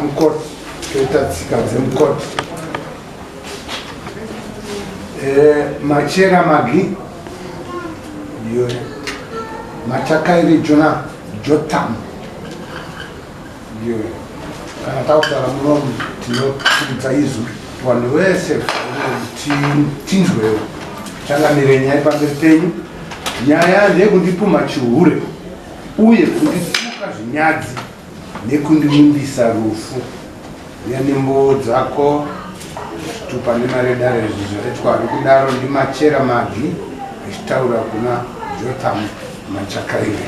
Tamukoti toita tsika dzemukoti. Eh, machera magi ndiyo machakaire jona jotam ndiyo kana takutaura muno tinotukudza izwi vanhu vese tinzwewo changamire nyaya pamberi penyu nyaya ndeyekundipumha chihure uye kundituka zvinyadzi nekundivimbisa rufu uya nembowo dzako zvitupa nemaredare izvi zvakaitwa nokudaro ndimachera magi achitaura kuna jotham machakaire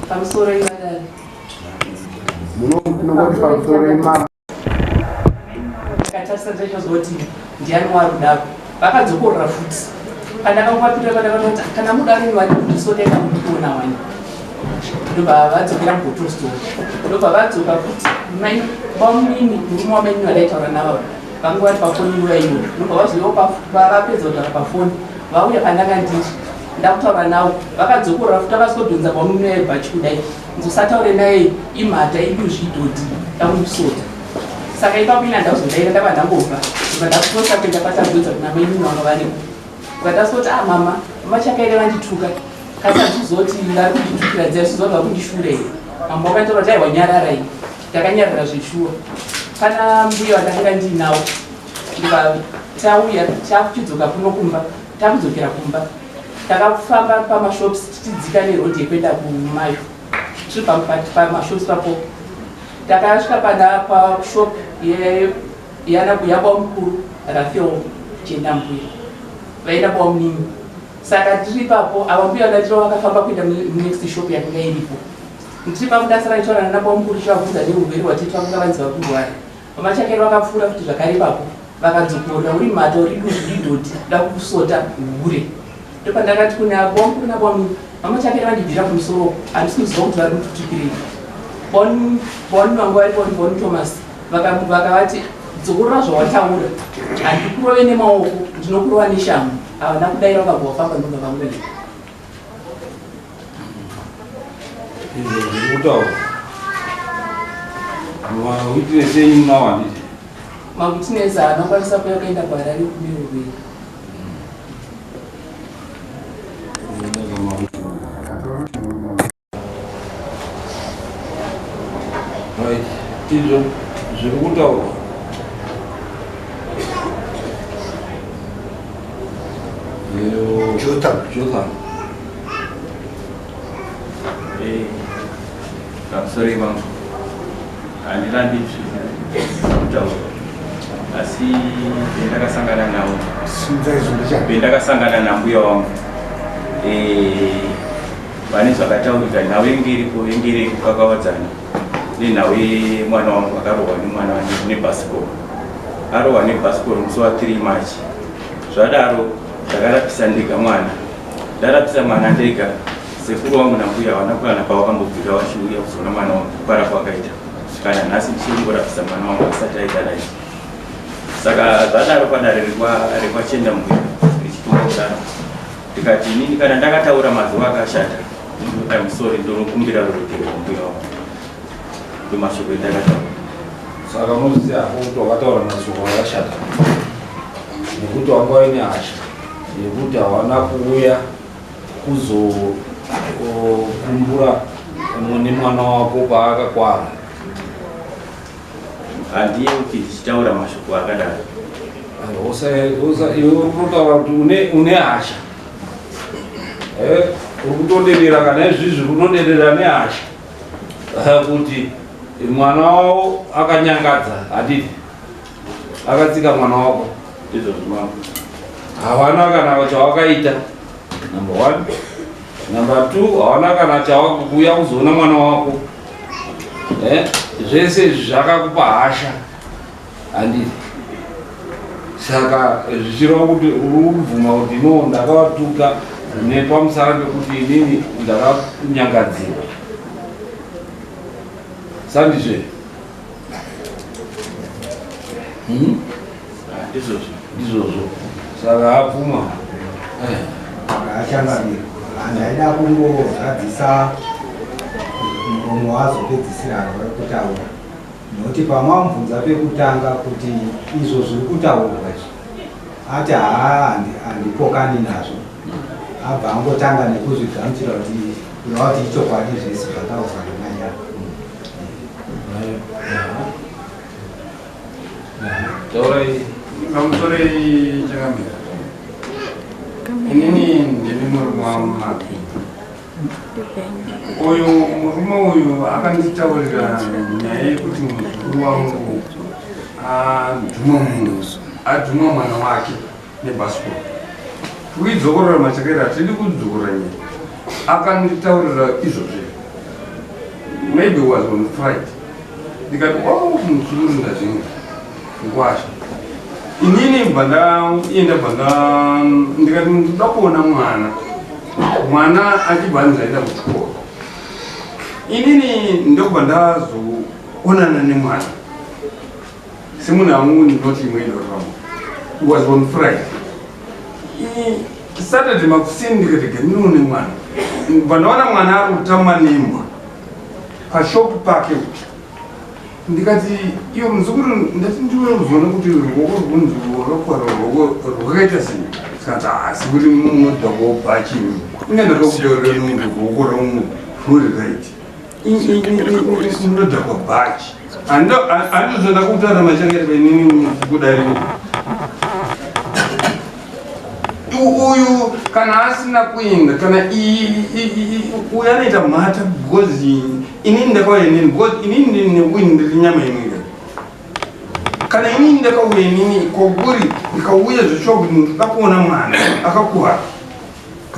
Pamusoro ivadare. Munongoti pamusoro imama. Ndakatarisa ndaichazwa kuti ndiani warudaro. Vakadzokorora futi. Pandakangowapindura pandakatoti kana mudaro ini wani kundisoteka mundiona wani. Ndobva vadzokera mubottle store. Ndobva vadzoka futi mai bamunini murume wamainini vandaitaura navo vanga vari pafoni nguva iyo. Ndobva vazouyawo vapedza kutaura pafoni vauya pandanga ndiri ndakutaura navo vakadzokorora futi vakazodhonza bamunini vaibhachi kudai. Usataure naye imhata iduzvi idhodhi dakumusota. Saka ipapo ini handakuzodaira ndava ndangobva ndobva ndakutosa kuenda patagwedza kuna mai nini vanga varipo. Ndobva ndasoti ah mama machakaire vandituka kasi handizoti vari kunditukira dziya sizoa vari kundishura here. Mambo vakataura kuti aiwa nyararai. Ndakanyarara zveshuwa. Pana mbuya vandakanga ndiinawo ndobva tauya takuchidzoka kuno kumba takudzokera kumba Takafamba pamashops tichidzika neroad yekuenda kumayo tiri pamashops papo takasvika pana pashop yabamukuru Rafael Chendambuya vaenda kwamunini saka tiri ipapo ava mbuya vandatira vakafamba kuenda munext shop yakanga iripo ndiri papo ndasara ndichitaura nabamukuru tichivabvunza neurwere hwatete vakanga vanzi vakurwara VaMachakaire vakapfuura futi zvakare ipapo vakadzokorora uri mhata uri duzvi uri dhodhi kuda kukusota hure ndopandakati kuna bamukuru nabamini VaMachakaire vandibvira kumusoro handisi kuziva kuti vari kututukirei boni vangu vari boni boni Thomas vakavati dzokorora zvawataura handikurove nemaoko ndinokurova neshamhu havana kudaira vakabva vafamba ndobva vangoenda Izvo zviri kutaura. Mawitness enyu munawo handiti? Mawitness haana kukwanisa kuuya kuenda kuHarare kune urwere. Right. Izvo zviri kutaurwa. Jotham. Jotham. Eh, pamusoro ivangu handirambi kutaura asi pendakasangana navo pendakasangana nambuya wangu eh, pane zvakataurika nhau yenge iripo yenge iri yekukakavadzana nenhau yemwana wangu akarohwa nemwana nebhasikoro arohwa nebhasikoro musi wa 3 march zvadaro ndakarapisa ndega mwana ndarapisa mwana ndega sekuru wangu nambuya havana kana pawakambobvira vachiuya kuzoona mwana wangu kukara kwakaita kana nhasi ndichiri kungorapisa mwana wangu asati aita dai saka zvadaro padare rekwachenda mbuya richitonga kudaro ndikati inini kana ndakataura mazuva akashata I'm sorry ndonokumbira ruregerero mbuya wangu ndomashoko endakataura saka unoziva hako kuti wakataura mashoko akashata nekuti wanga waine hasha yekuti hawana kuuya kuzokumbura nemwana wako paakakwara Handiyeuki ndichitaura mashoko akadaro. Iwe unotaura kuti une hasha eh, uri kutodedera kana izvizvi unodedera nehasha eh, kuti mwana wavo akanyangadza handiti akatsika mwana wako izvozvo mambo hawana kana chawakaita number one number two hawana kana chawakuuya kuzoona mwana wako eh, zvese izvi zvakakupa hasha. Handiti saka zvichireva kuti uri kubvuma kuti no ndakavatuka nepamusana pekuti inini ndakanyangadzirwa sandizve hmm? Ndizvozvo. Ndizvozvo saka abvuma eh. Achangamira handaida kungozadzisa muromo wazopedzisira kutaura Nokuti pamamubvunza pekutanga kuti izvo zviri kutaurwa izvi, ati haa handipokani nazvo. Abva angotanga nekuzvigamuchira kuti kureva kuti ichokwadi zvese zvataurwa namai ava. Taurai. Pamusorei changamira. Inini ndini murume waMapi. Uyu murume uyu akanditaurira nyaya yekuti muzukuru wangu adhuma munhu adhuma mwana wake nebhasikoro. Kuidzokorora machakaira hatidi kudzokorora nyaya. Akanditaurira izvozvo. Maybe was on Friday. Ndikati oh muzukuru ndazvinga. Ngwasha. Inini bva ndaenda bva nda ndikati ndoda kuona mwana. Mwana achibva anzi aenda kuchikoro. Inini ndokubva ndazoonana nemwana. Semunhu angu ndinoti imwe idoramo. It was on Friday. Saturday makuseni ndikati gandinoone mwana. Bva ndaona mwana ari kutamba nembwa pashop pake ndikati iyo muzukuru ndati ndiwe kuzoona kuti ruoko rwunzi rwakakwara ruoko rwakaita sei tikati asi kuti munodhakwa bhachi inga ndakakutaurira nungu ruoko rwangu rwuri right munodhakwa bhachi andizo ndakutaura machakati inini kudari uyu kana asina kuenda kana uyu anoita mhata because inini ndakauya inini because inini ndine ndiri nyama imwe kana inini ndakauya inini kwakuri ndikauya zveshuwa kuti ndoda kuona mwana akakuvara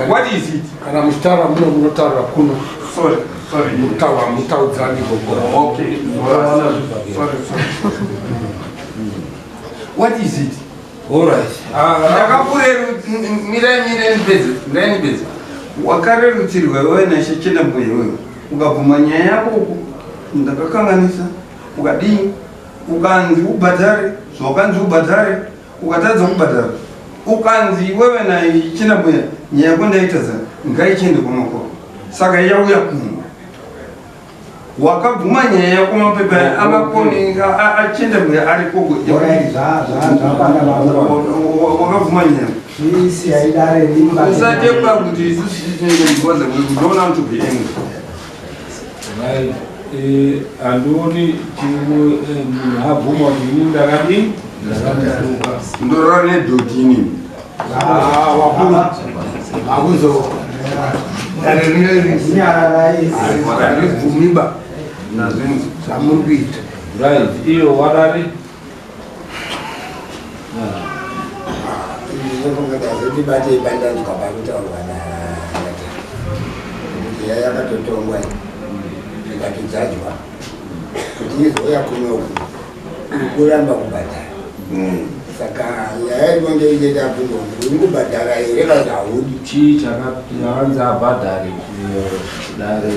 what is it kana muchitaura muno munotaura kuno sorry sorry mutaura mutaudzani gogo okay sorry sorry what is it Alright. Ah, ndakakureru mirai mirai ndipedze mirai ndipedze wakarerutsirwa iwewe naishe chendambuya iwewe ukabvuma nyaya yako uku ndakakanganisa ukadii ukanzi ubhadhare zvawakanzi ubhadhare ukatadza kubhadhara ukanzi iwewe nachendambuya nyaya yako ndaitadza ngaichiende kwamakoro saka yauya kuno wakabvuma nyaya yako mapepa amakoni achendambuya ari koko wakabvuma nyaya usatepa kuti isusu tinenge because we don't want to be angry. Right. Handioni chimwe munhu abvuma kuti ini ndakadii ndakatuka ndorora nedhoti inini wakuru makuzo dare rineri haribvumiba nazvinzi zvamuri kuita right iyo wadari ndibate bandanzwa pakutaurwa nati nyaya yakatotongwa ikatodzadzwa kuti izouya kunoku kuramba kubhadhara saka nyaya inonge ichida bvunzo kuti uri kubhadhara here kana kuti haudi chii chakanzi abhadhare dare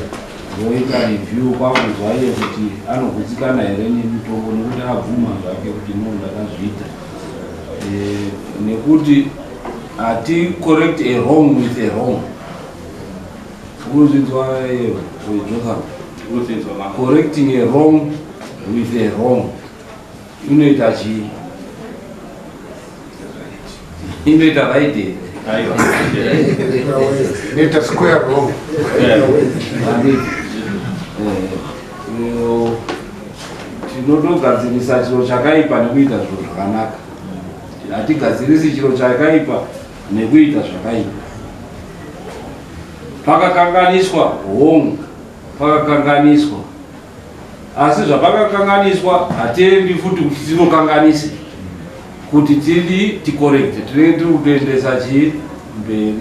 voita review kwakuzwa iye kuti anogutsikana here nemutongo nekuti abvuma zvake kuti no ndakazviita nekuti hati correct a wrong with a wrong unozvinzwa Jotham Unozvinzwa mama. correcting a wrong with a wrong inoita chii inoita right here Aiwa. inoita square wrong Handiti. Tinotogadzirisa chiro chakaipa nekuita zviro zvakanaka hatigadzirisi chiro chakaipa nekuita zvakaipa pakakanganiswa hongu pakakanganiswa asi zvapakakanganiswa hatiendi futi kuti tinokanganise kuti tidi ticorrecte tinenge tiri kutoendesa chii mberi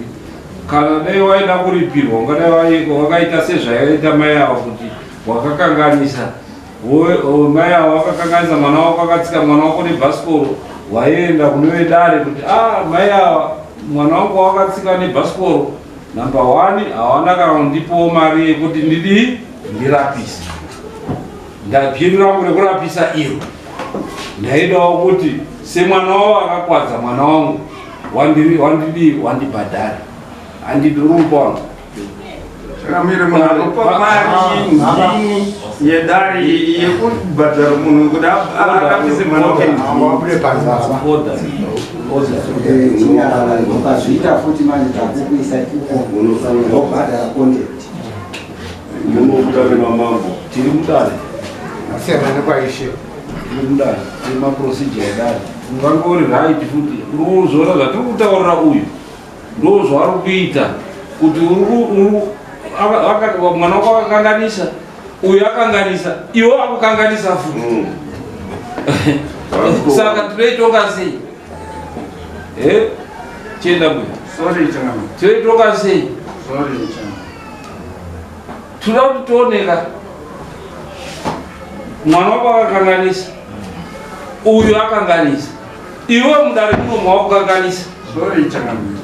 kana dai waida kuripirwa ungadai wakaita sezvaiita mai avo kuti wakakanganisa Mai avo vakakanganisa mwana wako, akatsika mwana wako nebhasikoro, waienda kune vedare kuti a ah, mai ava mwana wangu wakatsika nebhasikoro, number one hawana kana kundipowo mari yekuti ndidii ndirapise, ndabhiri rangu rekurapisa iro ndaidawo kuti semwana wavo akakwadza mwana wangu wandidii wandibhadhara, handidi uri Changamire, munhu anopa mari ndini yedare yekubhadhara munhu kuti arapise mwana wake. Wabude panzara. Ukazviita futi manje takukuisa ikuko wobhadhara contempt. Mudare mamambo. Tiri mudare. Asiyana nekwaishe. Tiri mudare. Tiri maprocedure edare. Ungange uri right futi. Uri kuzoona zvatiri kutaurira uyu. Ndozvaari kuita kuti mwana wako akakanganisa, uyu akanganisa, iwe akukanganisa futi. Saka tinoitonga sei? Eh? Chienda mbuya. Sorry changamire. Tinoitonga sei? Sorry changamire. Tinoda kuti tioneka mwana wako akakanganisa, uyu akanganisa, iwe mudare muno mawakukanganisa. Sorry changamire.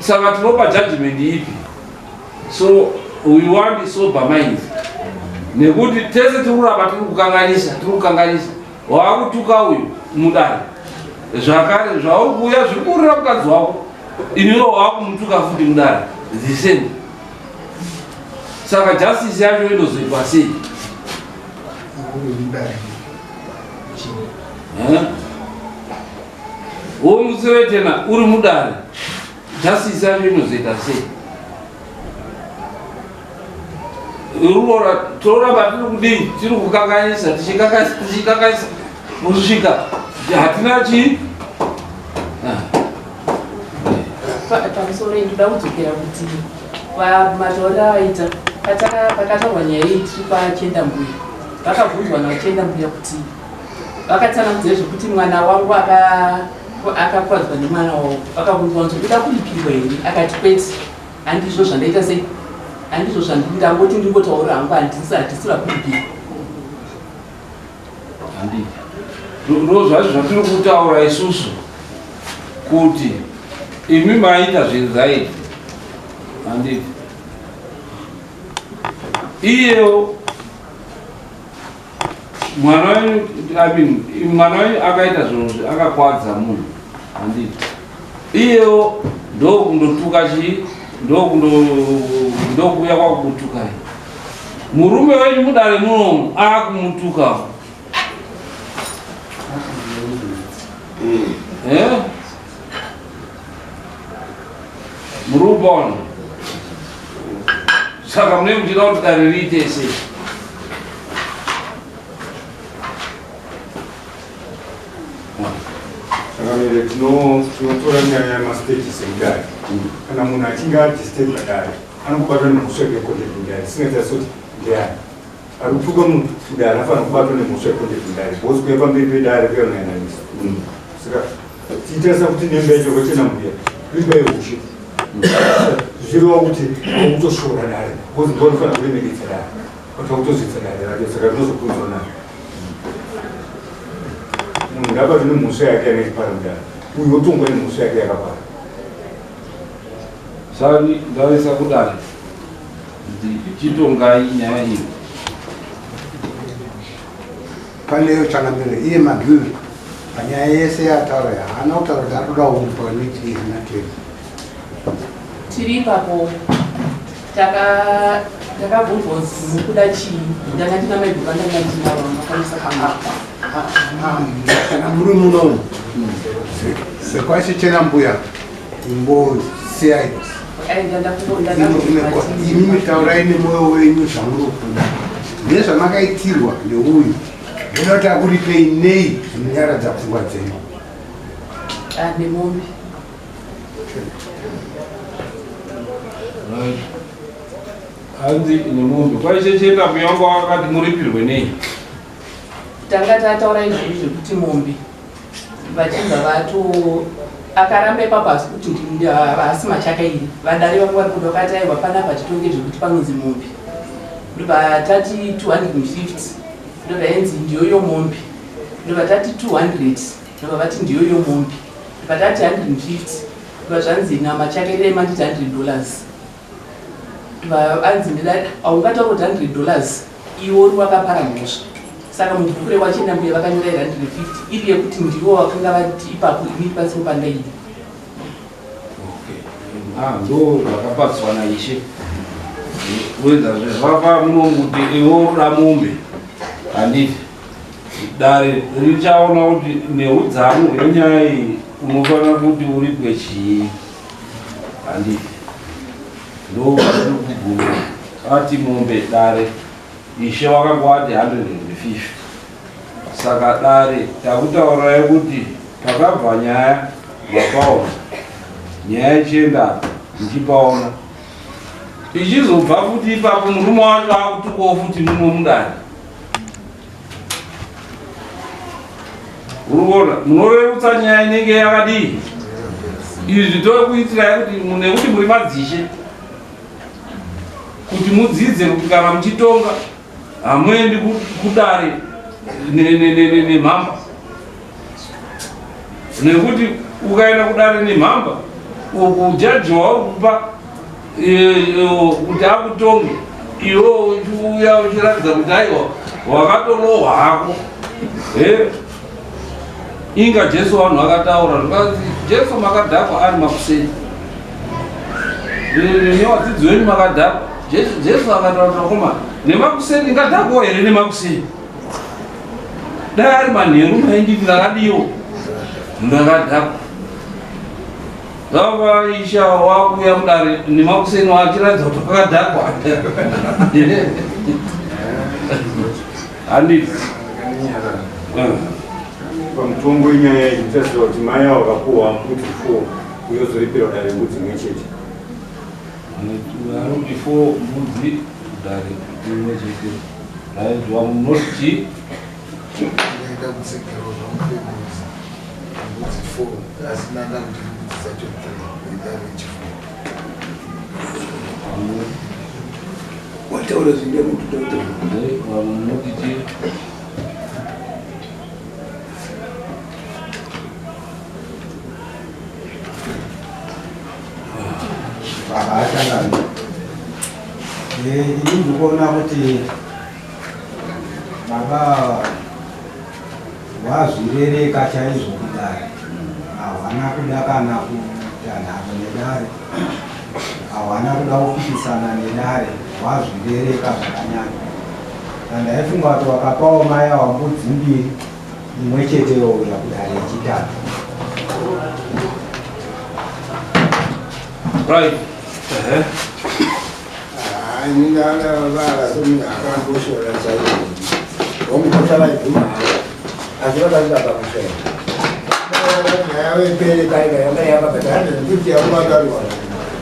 Saka tinopa judgment ipi? So we want sober minds, nekuti tese tiri kuramba tiri kukanganisa, tiri kukanganisa. Wakutuka uyu mudare zvakare, zvauri kuuya zviri kuurira mukadzi wako, iniwo wakumutuka futi mudare the same. Saka justice yacho inozoitwa sei? Eh? Womutsiretena uri mudare, justice yacho inozoita sei? Rurora toramba tiri kudii, tiri kukanganisa, tichikanganisa, tichikanganisa kusvika hatina chii. Pamusoro, ndoda kudzokera kuti pamatauriro avaita pakataurwa nyaya iyi tiri pachenda mbuya, vakabvunzwa navachenda mbuya kuti vakatsanangudza zvekuti mwana wangu akakwadzwa nemwana wavo. Vakabvunzwa kunzi uda kuripirwa here, akati kwete, handizvo zvandaita sei, handizvo zvandangoti ndingotaura hangu, handisi vakuripirwa. Handiti ndo zvacho zvatiri kutaura isusu kuti imi maita zviri right, handiti? Iyewo mwana wenyu, I mean, mwana wenyu akaita zvinhu, akakwadza munhu, handiti? Iyewo ndokundotuka chii, ndokuuya kwakukutukai murume wenyu mudare munomu, akumutukawo. Eh? Muri kuona? Saka mune muchida kuti dare riite sei? Changamire, tinotora nyaya yemastages emudare. Kana munhu achinge adisturba dare, anokubatwa nemhosva yecontempt mudare. Tisingatarisi kuti ndiani ari kutuka munhu mudare, anofanira kubatwa nemhosva yecontempt mudare because kuya pamberi pedare kuya unoyananisa. Saka tichitarisa kuti nemba yacho kwachena mbuya imba yeushe, zvichireva kuti wakutoshora dare because ndo vanofanira kuremekedza dare, kuti wakutozvidza dare racho. Saka tinozokunzwa nayo, munhu ngabatwe nemhosva yake anechipara mudare, uyu otongwa nemhosva yake yakapara. Saka ndaisa kudare kuti chitongai nyaya iyi. Paneyo changamire, iye Magiri panyaya yese yataura haana kutaura kuti ari kuda kupa nechii nateri. Tiri ipapo takabvunzwa kunzi mukuda chii, ndanga ndina maibhuka, ndanga ndina vanokwanisa. Kana muri munomu sekwashe mbuya, imbosiyai imimi, taurai nemwoyo wenyu zvamuri kuda nezvamakaitirwa neuyu, ndoda kuti akuripei nei zvinonyaradza pfungwa dzenyu. Nemombe. Right. Hanzi nemombe. Kwaichecheta mbuya wangu wakati muripirwe nei? Tanga tataura izvozvo zvekuti mombe, vachibva vato akaramba ipapo, asi kuti haasi machakairi vadare vangu vari kuda, vakati aiwa, panapa chitonge zvekuti panonzi mombe. Ndobva tati 250 ndobva yanzi ndiyoyo mombe. Ndobva tati 200 ndobva vati ndiyoyo mombe. Ndobva tati 150 ndobva zvanzi nama chake rema nditi 100 dollars. Ndobva anzi ndida haungataura kuti 100 dollars iwe uri wakapara mhosva. Saka mubhuku rekwachena mbuya vakanyora iri 150 iri yekuti ndivo vakanga vati ipapo ini pasipo pandaida. Ah, ndo zvakapatswa naishe kuedza zvezvapa muno kuti iwe unoda mombe handiti dare richaona kuti neudzamu hwenyaya iyi unofanira kuti uripwe chii handiti ndo kuguma ati mombe dare ishe wakanga wati 150 Saka dare takutaurirai kuti pakabva nyaya mapaona nyaya ichienda apa muchipaona ichizobva futi ipapo murume wacho akutukawo futi muno mudare urikuona munorerutsa nyaya inenge yakadii izvi tokuitirai kuti nekuti muri madzishe kuti mudzidze kuti kana muchitonga hamuendi kudare nemhamba nekuti ukaenda kudare nemhamba uku jaji wauri kupa e, e, kuti akutonge iwe uchiuya uchiratidza kuti aiwa wakatorohwa hako Inga Jesu vanhu vakataura zvikanzi Jesu makadhakwa ari makuseni nevadzidzi venyu makadhakwa. Jesu akataura kuti vakomana nemakuseni ngadhakwawo here nemakuseni? Dai ari manheru mainditi ndakadiwo ndakadhakwa. Zvavaisha wakuuya mudare nemakuseni wachiratidza kuti wakadhakwa. Handiti. Pamutongo wenyaya iyi tichaziva kuti mai avo vakapuhwa mbudzi 4 uye ozoripira dare mbudzi imwe chete. Anoti 4 mbudzi dare imwe chete. Right, wamunoti chii? Ndaida kutsigirwa zvamupe mbudzi. Mbudzi 4 asi ndanga kuti mbudzi dzacho 3 idare rechi4. Wataura zvine mututoto. Munoti chii? Baba achangani. Eh, ini ndikuona kuti baba wazvirereka chaizvo kudare. Hawana kuda kana kuita nharo nedare. Hawana kuda kupikisana nedare. Wazvirereka zvakanyanya. Ndaifunga kuti wakapawo mai awa mbudzi mbiri imwe chete youya kudare yechitatu. Right. Ini ndakavara semunhu akamboshora chaizvo. Vomukota vaibvuma havo. Asi vakati vakakushora. Nyaya yepere kare kare yanga yakabhadhara 150 yakumatarwa.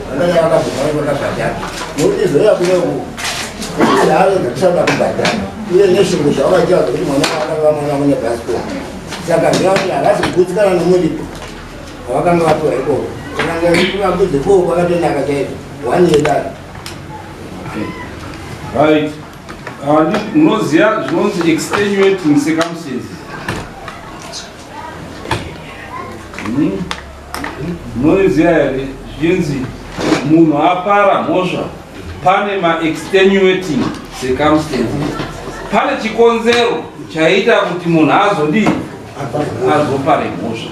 Yanga yakabhadhara yakabhadhara. Nokuti zoya kune uku. Kuti hayo ndakusada kubhadhara. Uye neshungu zvavakaita kuti mwana wakanga mwana mune bhasikoro. Saka ndinoti havasi kugutsikana nomuripo. Vakanga vapiwa ikoko. Kana vambudzi fo kwakatonaka chaizvo. One year dare. Right. Munoziva zvinonzi extenuating circumstances. Munoziva here zvichinzi munhu apara mhosva pane ma-extenuating circumstances. Pane chikonzero chaita kuti munhu azodii azopare mhosva.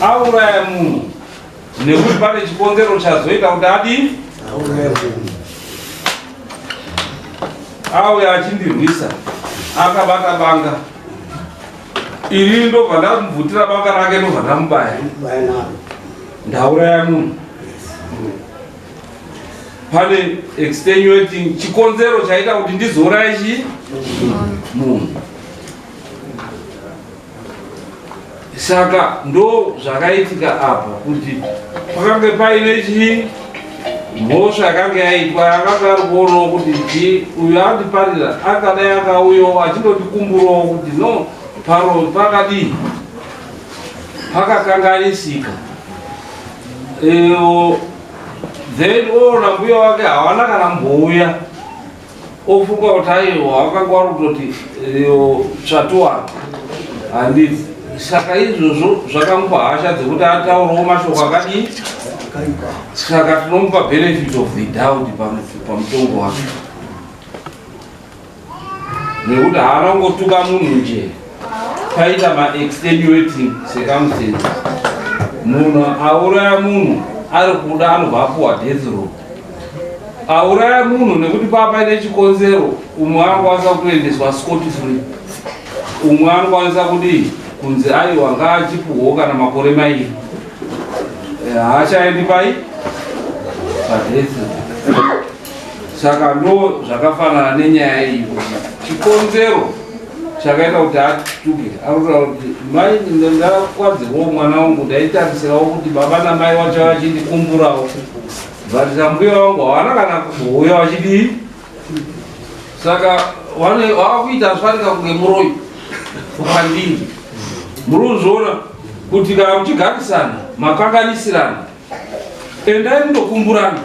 Auraya munhu nekuti pane chikonzero chazoita kuti adii auya achindirwisa akabata banga ini ndobva ndamubvutira banga rake ndobva ndamubaya ndauraya munhu pane extenuating chikonzero chaita kuti ndizouraye chii munhu saka ndo zvakaitika apa kuti pakange paine chii mhosva yakange yaitwa yakanga ari kuonawo kuti chii uyu andiparira akadai akauyawo achindotikumburawo kuti no paro pakadii pakakanganisika. Then oona mbuya wake hawana kana mbouya, ofunga kuti aiwa wakanga wari kutoti tsvatuwa handiti. Saka izvozvo zvakamupa hasha dzekuti ataurawo mashoko akadii. Saka tinomupa benefit of the doubt pamutongo wake, nekuti haana kungotuka munhu nje, paita maextenuating circumstances. Munhu auraya munhu ari kuda anobva apuwa death row. Auraya munhu nekuti paa paine chikonzero, umwe anokwanisa kutoendeswa scot free, umwe anokwanisa kudii kunzi aiwa ngaachipuhwo kana makore mairi, haachaendi pai padeath row. Saka ndo zvakafanana nenyaya iyi, kuti chikonzero chakaita kuti atuke, arikutaura kuti mai ndakwadzirwawo mwana wangu, ndaitarisirawo kuti baba namai wacho vachindikumburawo, but sambuya wangu hawana kana kumbouya vachidii. Saka vavakuita zvanika kunge muroyi kwandiri. Muri kuzviona kuti kana muchigarisana makanganisirana, endai mundokumburana.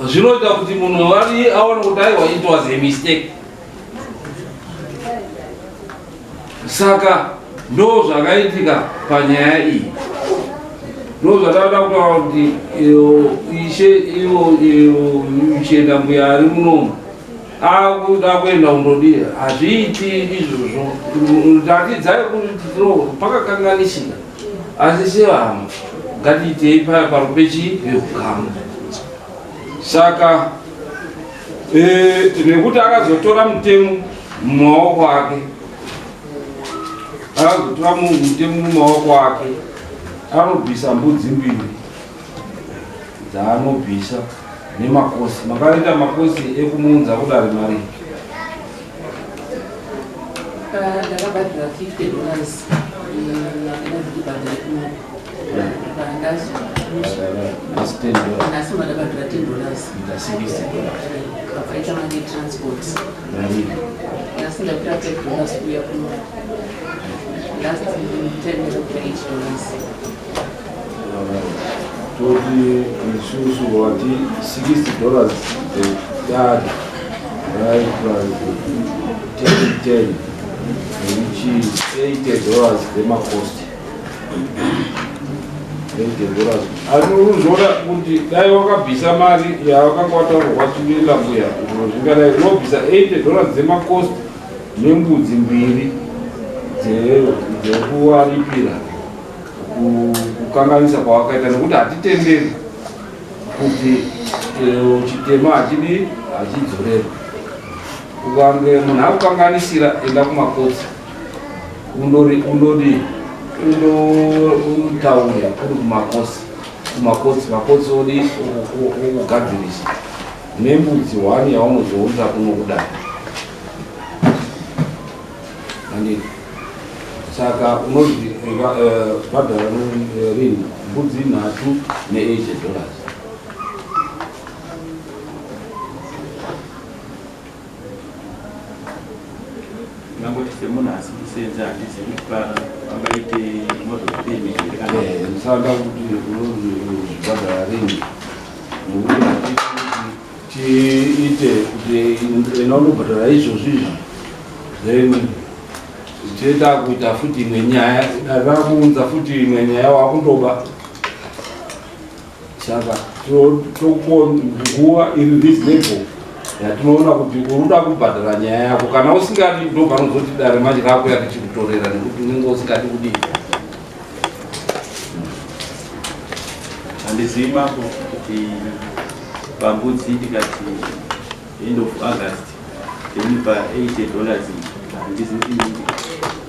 Zvinoita kuti munhu vari aone kuti aiwa, it was a mistake. Saka ndo zvakaitika panyaya iyi. Ndo zvataada kutaura kuti ishe ivo chienda mbuya ari munomu akuda kuenda kundodii, hazviiti izvozvo. Ratidzai kuti pakakanganisika, asi sevamwe ngatiitei paya parupechi veukama. Saka nekuti akazotora mutemo mumaoko ake, akazotora mutemo mumaoko ake, anobvisa mbudzi mbiri dzaanobvisa nemakosi. Makaita makosi ekumuunza kudare mari? Ndakabhadhara $50 yakadazikibhadhara kuno. Nhasi ndakabhadhara $10. Vakaita mari yetransport. Nhasi ndakwira $5 kuuya kuno. Last time ndakakwira $8. Toti isusu wati $60 dzedare, right, plus 10 10, which is $80 dzemacost, $80. Asi unozoona kuti dai wakabvisa mari yawakanga wataurwa chinoenda mbuya, zvingadai unobvisa $80 dzemacost nembudzi mbiri dzekuwaripira kukanganisa kwawakaita, nekuti hatitenderi kuti chitema hachidi hachidzorerwa. Ukange munhu akukanganisira, enda kumakotsi undodi undotaure kuri kumakosi, kumakotsi, makotsi odi okugadzirisa nembudzi hwani yaunozounza kuno kudai, handiti? Saka unozvi bhadhara rini mbudzi nhatu ne$80? Ngangoti semunhu asi kusenza, handizivi kuti pangaite mode of payment here kana Ndisada kuti unozvibhadhara rini, nekuti hatidi kuti tiite kuti ena unobhadhara izvozvo izvi, then tienda kuita futi imwe nyaya, rakuunza futi imwe nyaya wakundoba. Saka tokupa nguva iri reasonable yatinoona kuti uruda kubhadhara nyaya yako. Kana usingadi, ndo panozoti dare manje rakuya tichikutorera, nekuti unenge usingadi kudii. Handizivi mambo kuti pambudzi ndikati end of August, then pa $80 handizivi kuti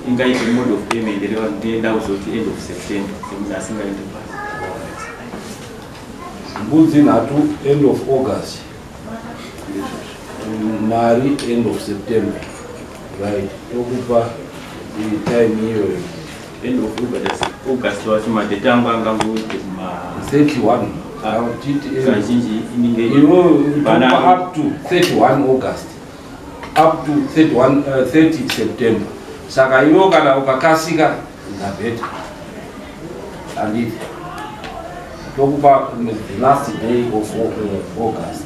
ingaite mode of payment here. Ndenda kuzoti end of September semunhu asingaiti basa. Mbudzi nhatu end of August, mari end of September, right? Tokupa time iyoyo. End of August, August wacho madate angu angangoite kuma 31. Kazhinji inenge Iwo tokupa up to 31 August, up to 31, 30 September. Saka iwo kana ukakasika, the better, handiti? Tokupa the last day of August.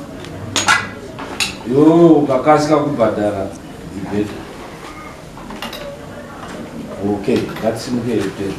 Iwewe ukakasika kubhadhara the better. Okay, ngatisimukei tende.